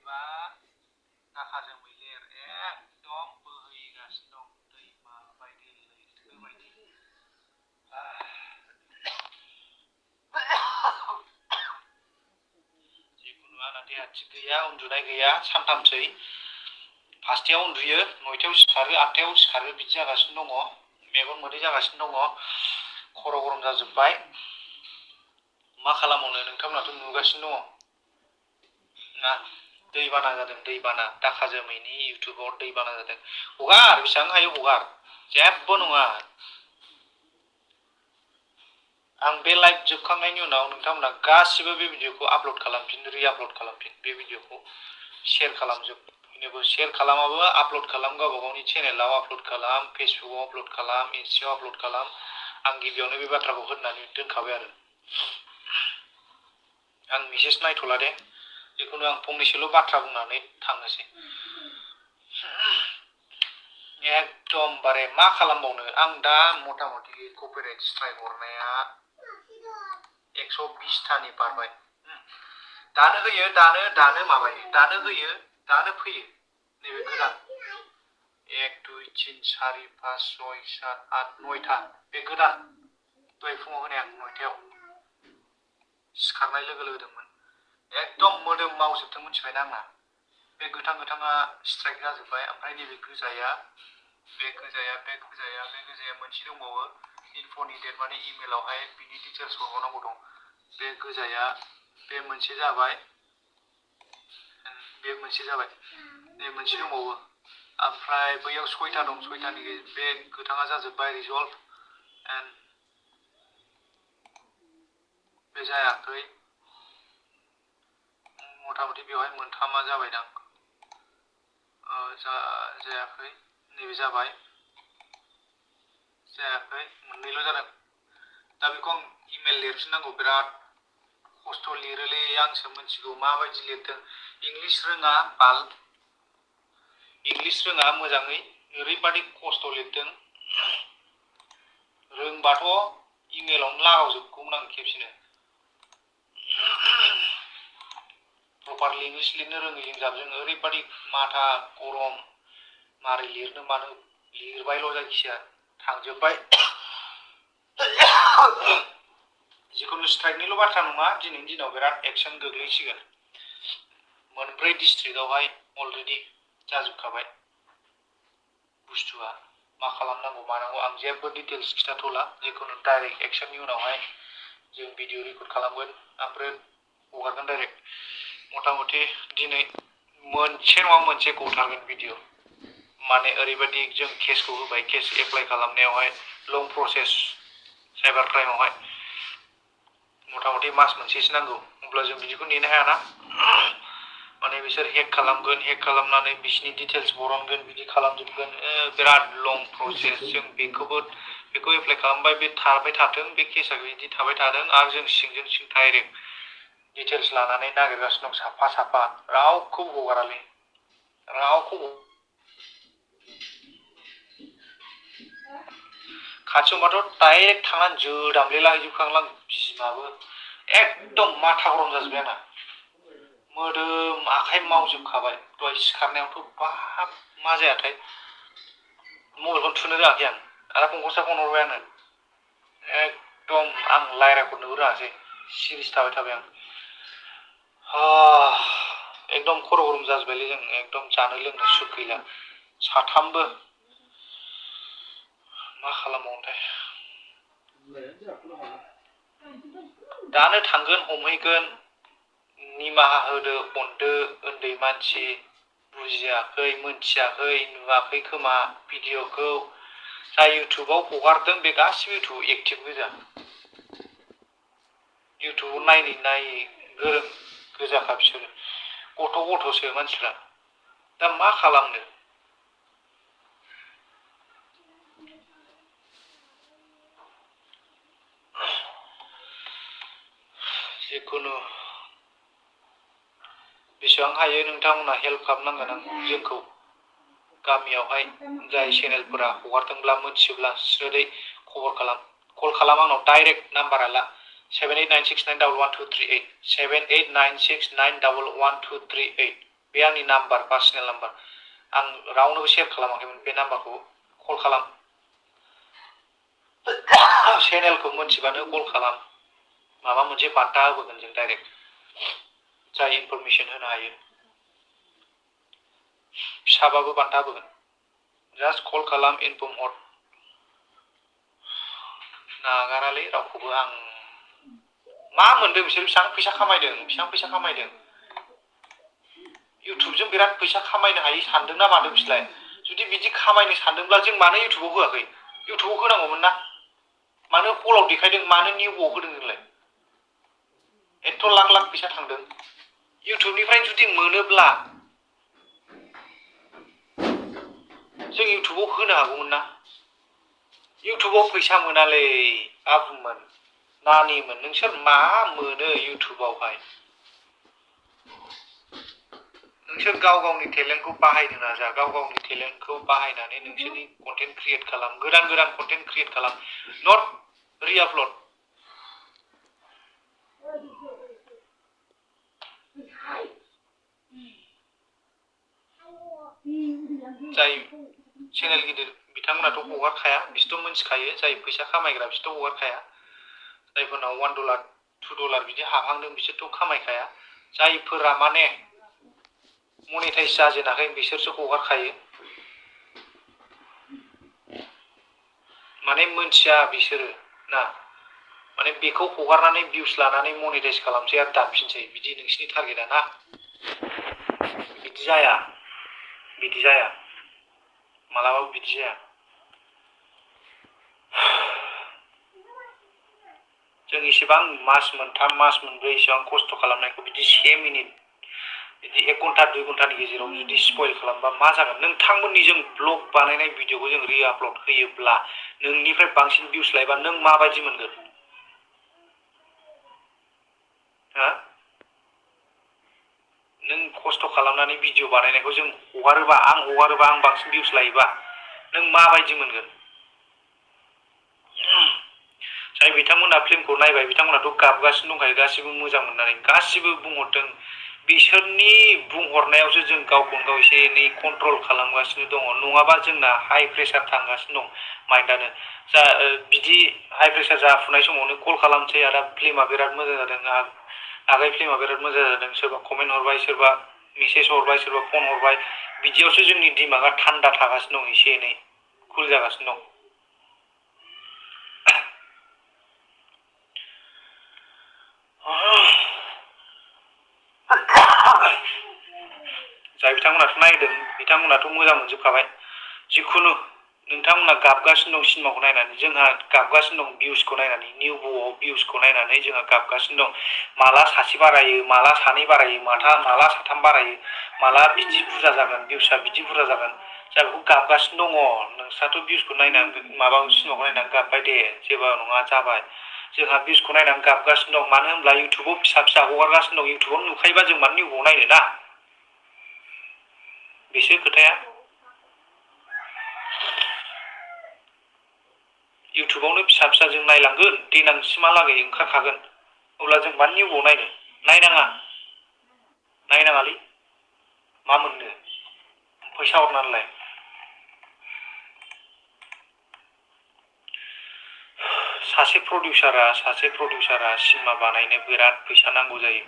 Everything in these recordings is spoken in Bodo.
बोरैबा दाखाजों मैलेर एकदम बोहैगासिनो दं दैमा बायदि लैथो बायदि जिखुनु आंना देहा थिग गैया उन्दुनाय गैया सानथामसै फासथायाव उन्दुयो 9थायाव सिखारो 8थायाव सिखारो बिदि जागासिनो दङ मेगन मोदै जागासिनो दङ खर' गरम जाजोब्बाय मा खालामनो नोंथांमोनाथ' नुगासिनो दङ ना दैबाना जादों दैबाना दाखा जोमैनि इउटिउबाव दैबाना जादों हगार बेसेबां हायो हगार जेबो नङा आं बे लाइभ जोबखांनायनि उनाव नोंथांमोना गासिबो बे भिडिअखौ आपल'ड खालामफिन रि-आपल'ड खालामफिन बे भिडिअखौ शेयार खालामजोब बयनोबो शेयार खालामाबो आपल'ड खालाम गावबा गावनि चेनेलाव आपल'ड खालाम फेसबुकआव आपल'ड खालाम इन्स्टायाव आपल'ड खालाम आं गिबियावनो बे बाथ्राखौ होननानै दोनखाबाय आरो आं मेसेज नायथ'ला दे जिखुनु आं फंनैसोल' बाथ्रा बुंनानै थांनोसै एकदमबारे मा खालामबावनो आं दा मथा मथि कपिराइट स्ट्राइक हरनाया 120थानि बारबाय दानो होयो दानो माबायो दानो होयो दानो फैयो नैबे गोदान 1 2 3 4 5 6 7 8 9था बे गोदान दहाय फुङाव होनाय आं 9थायाव सिखारनाय लोगो होदोंमोन एकदम मोदोम मावजोबदों मिथिबायना आंना बे गोथाङा स्ट्राइक जाजोब्बाय ओमफ्राय नैबे गोजाया मोनसे दंबावो इनफ'नि डेट माने इमेलावहाय बिनि डिटेल्स हरबावनांगौ दं बे गोजाया बे मोनसे जाबाय बे मोनसे दंबावो ओमफ्राय बैयाव 6था दं 6थानि बे गोथाङा जाजोब्बाय रिजल्भ एन्ड बे जायाखै मथा मथि बेवहाय मोनथामा जाबायदां जायाखै नैबे जाबाय जायाखै मोननैल' जादों दा बेखौ आं इमेल लिरफिननांगौ बिराद खस्थ' लिरोलै आंसो मिथिगौ माबायदि लिरदों इंलिश रोङा बाल इंलिश रोङा मोजाङै ओरैबादि खस्थ' लिरदों रोंबाथ' इमेलावनो लागावजोबगौमोन आं खेबसेनो प्रपारलि इंलिश लिरनो रोङैजों जाबजों ओरैबादि माथा गरम मारै लिरनो मानो लिरबायल' जायखिया थांजोब्बाय जिखुनु स्ट्राइकनिल' बाथ्रा नङा दिनैनि दिनाव बिराद एक्सन गोग्लैसिगोन मोनब्रै डिस्ट्रिक्टआवहाय अलरेडि जाजोबखाबाय बुस्थुआ मा खालामनांगौ मानांगौ आं जेबो डिटेल्स खिथाथ'ला जिखुनु डाइरेक्ट एक्सननि उनावहाय जों भिडिअ रेकर्ड खालामगोन ओमफ्राय हगारगोन डाइरेक्ट मथा मथि दिनै मोनसे नङा मोनसे गथारगोन भिडिअ माने ओरैबायदि जों केसखौ होबाय case apply खालामनायावहाय long process cyber क्राइमावहाय मथा मथि मास मोनसेसो नांगौ अब्ला जों बिदिखौ नेनो हायाना माने बिसोर हेक खालामगोन हेक खालामनानै बिसिनि डिटेल्स बरनगोन बिदि खालामजोबगोन बिराद लं प्रसेस जों बेखौ एप्लाइ खालामबाय बे थाबाय थाथों बे केसा बिदि थाबाय थादों आरो जों सिंजों सिं डाइरेक्ट डिटेल्स लानानै नागिरगासिनो दं साफा साफा रावखौबो हगारालै रावखौबो खाथियावबाथ' डाइरेक्ट थांनानै जोदामले लाहैजोबखागोन बिमाबो एकदम माथा गरम जाजोब्बाय आंना मोदोम आखाइ मावजोबखाबाय दहाय सिखारनायावथ' बाब मा जायाथाय मबाइलखौनो थुनो रोङाखै आं आरो फंखौसो फन हरबाय आंनो एकदम आं रायज्लायहरनोबो रोङासै सिरिस थाबाय आं एकदम खर' गरम जाजोब्बायलै जों एकदम जानो लोंनो सुख गैला साथामबो मा खालामबावनोथाय दानो थांगोन हमहैगोन निमाहा होदो अनदो उन्दै मानसि बुजियाखै मोनथियाखै नुवाखै खोमा भिडिअखौ जाय इउटुबाव हगारदों बे गासिबो इउटुबाव एक्टिभ गोजा इउटुबाव नायै गोरों गोजाखा बिसोरो गथ'सो मानसिफ्रा दा मा खालामनो जिखुनु बेसेबां हायो नोंथांमोना हेल्प खालामनांगोन आं जोंखौ गामियावहाय जाय चेनेलफोरा हगारदोंब्ला मोनथियोब्ला स्रोदै खबर खालाम कल खालाम आंनाव डाइरेक्ट नाम्बारा ला 7896911238 7896911238 बे आंनि नाम्बार पार्सनेल नाम्बार आं रावनोबो शेयार खालामाखैमोन बे नाम्बारखौ कल खालाम चेनेलखौ मोनथिबानो कल खालाम माबा मोनसे बान्था होबोगोन जों डाइरेक्ट जाय इनफरमेसन होनो हायो फिसाबाबो बान्था होबोगोन जास्ट कल खालाम इनफर्म हर नागारालै रावखौबो आं मा मोनदों बिसोर बेसेबां फैसा खामायदों इउटुबजों बिराद फैसा खामायनो हायो सानदोंना मादों बिसोरलाय जुदि बिदि खामायनो सानदोंब्ला जों मानो इउटुबाव होआखै इउटुबाव होनांगौमोन ना मानो हलाव देखायदों मानो निउआव होदों नोंलाय एथ' लाख लाख फैसा थांदों इउटुबनिफ्राय जुदि मोनोब्ला जों इउटुबाव होनो हागौमोन ना इउटुबाव फैसा मोनालै आबुंमोन नानिमोन नोंसोर मा मोनो इउटुबावहाय नोंसोर गाव गावनि टेलेन्टखौ बाहायनो नाजा गाव गावनि टेलेन्टखौ बाहायनानै नोंसोरनि कन्टेन्ट क्रिएट खालाम गोदान गोदान कन्टेन्ट क्रिएट खालाम नट रिआपलड जाय चेनेल गिदिर बिथांमोनाथ' हगारखाया बिसोरथ' मिथिखायो जाय फैसा खामायग्रा बिसोरथ' हगारखाया जायफोरनाव $1 $2 बिदि हाबहांदों बिसोरथ' खामायखाया जायफोरा माने मनिटाइज जाजेनाखै बिसोरसो हगारखायो माने मोनथिया बिसोरो ना माने बेखौ हगारनानै भिउस लानानै मनिटाइज खालामसै आरो दानफिनसै बिदि नोंसिनि टारगेटआ ना बिदि जाया मालाबाबो बिदि जाया जों इसेबां मास मोनथाम मास मोनब्रै इसेबां खस्थ' खालामनायखौ बिदि 1 मिनिट बिदि 1 घन्टा 2 घन्टानि गेजेराव जुदि स्पइल खालामबा मा जागोन नोंथांमोननि जों ब्लग बानायनाय भिडिअखौ जों रिआपलड होयोब्ला नोंनिफ्राय बांसिन भिउस लायोबा नों माबायदि मोनगोन हा नों खस्थ' खालामनानै भिडिअ बानायनायखौ जों हगारोबा आं बांसिन भिउस लायोबा नों माबायदि मोनगोन जाय बिथांमोना फिल्मखौ नायबाय बिथांमोनाथ' गाबगासिनो दंखायो गासिबो मोजां मोननानै गासिबो बुंहरदों बिसोरनि बुंहरनायावसो जों गावखौनो गाव एसे एनै कन्ट्रल खालामगासिनो दङ नङाबा जोंना हाइ प्रेसार थांगासिनो दं माइन्डआनो बिदि हाइ प्रेसार जाफुनाय समावनो कल खालामसै आदा फिल्मा बिराद मोजां जादों आगै फिल्मा बिराद मोजां जादों सोरबा कमेन्ट हरबाय सोरबा मेसेज हरबाय सोरबा फन हरबाय बिदियावसो जोंनि दिमागा थान्दा थागासिनो दं एसे एनै कुल जागासिनो दं जाय बिथांमोनाथ' नायदों बिथांमोनाथ' मोजां मोनजोबखाबाय जिखुनु नोंथांमोना गाबगासिनो दं सिनेमाखौ नायनानै जोंहा गाबगासिनो दं भिउसखौ नायनानै निउ ब'आव भिउसखौ नायनानै जोंहा गाबगासिनो दं माला सासे बारायो माला सानै बारायो माला साथाम बारायो माला बिदि बुरजा जागोन भिउसआ बिदि बुरजा जागोन जोंहा बेखौ गाबगासिनो दङ नोंस्राथ' भिउसखौ नायनानै माबा सिनेमाखौ नायनानै गाबबाय दे जेबो नङा जाबाय जोंहा भिउसखौ नायनानै गाबगासिनो दं मानो होनब्ला इउटुबाव फिसा फिसा हगारगासिनो दं इउटुबाव नुखायोबा जों मानो निउ ब'आव नायनो ना बेसो खोथाया इउटुबावनो फिसा फिसा जों नायलांगोन देनांसिमहालागै ओंखारखागोन अब्ला जों मानो निउ ब'आव नायनो नायनाङालै मा मोननो फैसा हरनानैलाय सासे प्रडिउसारा सिनेमा बानायनो बिराद फैसा नांगौ जायो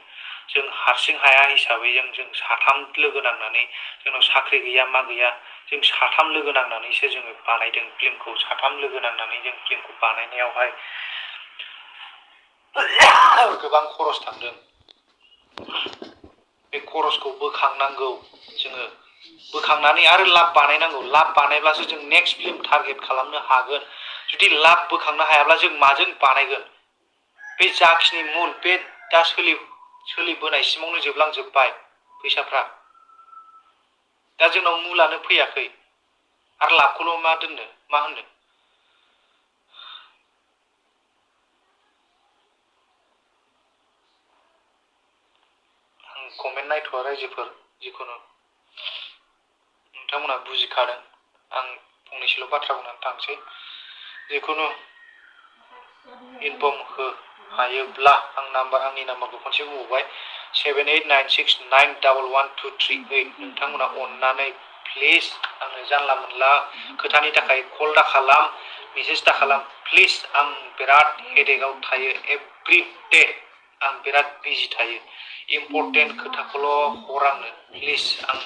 जों हारसिं हाया हिसाबै जों साथाम लोगो नांनानै जोंनाव साख्रि गैया मा गैया जों साथाम लोगो नांनानैसो जोङो बानायदों फिल्मखौ साथाम लोगो नांनानै जों फिल्मखौ बानायनायावहाय गोबां खरस थांदों बे खरसखौ बोखांनांगौ जोङो बोखांनानै आरो लाब बानायनांगौ लाब बानायब्लासो जों नेक्स्ट फिल्म टारगेट खालामनो हागोन जुदि लाब बोखांनो हायाब्ला जों माजों बानायगोन बे जाखिनि मुल बे दा सोलिबोनायसिमावनो जोबलांजोब्बाय फैसाफ्रा दा जोंनाव मुलानो फैयाखै आरो लाबखौल' मा होननो आं कमेन्ट नायथ'आ रायजोफोर जिखुनु नोंथांमोना बुजिखादों आं फंनैसोल' बाथ्रा बुंनानै थांसै जिखुनु इनफर्म हायोब्ला आंनि नाम्बारखौ खनसे बुंबावबाय 7896911238 नोंथांमोना अननानै प्लिज आंनो जानला मोनला खोथानि थाखाय कल दा खालाम मेसेज दा खालाम प्लिज आं बिराद हेडेकआव थायो एभ्रि डे आं बिराद बिजि थायो इम्पर्टेन्ट खोथाखौल' हर आंनो प्लिज आं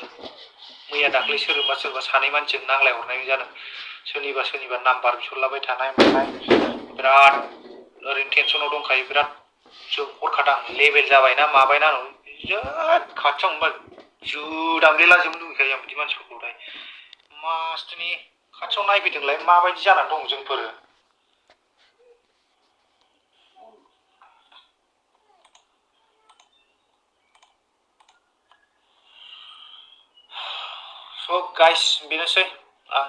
मैया दाख्लै सोरबा सानै मानसिजों नांलाय हरनाय जादों सोरनिबा नाम्बार बिहरलाबाय थानाय मानाय बिराद ओरैनो टेनसनाव दंखायो बिराद हरखादां लेभेल जाबायना माबायना बिराद खाथियाव मोनबा जुदामलेलाजोबनो लुगैखायो आं बिदि मानसिफोरखौहाय मासथिनि खाथियाव नायफैदोंलाय माबायदि जानानै दं जोंफोरो स' गाइस बेनोसै आं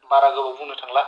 बारा गोबाव बुंनो थांला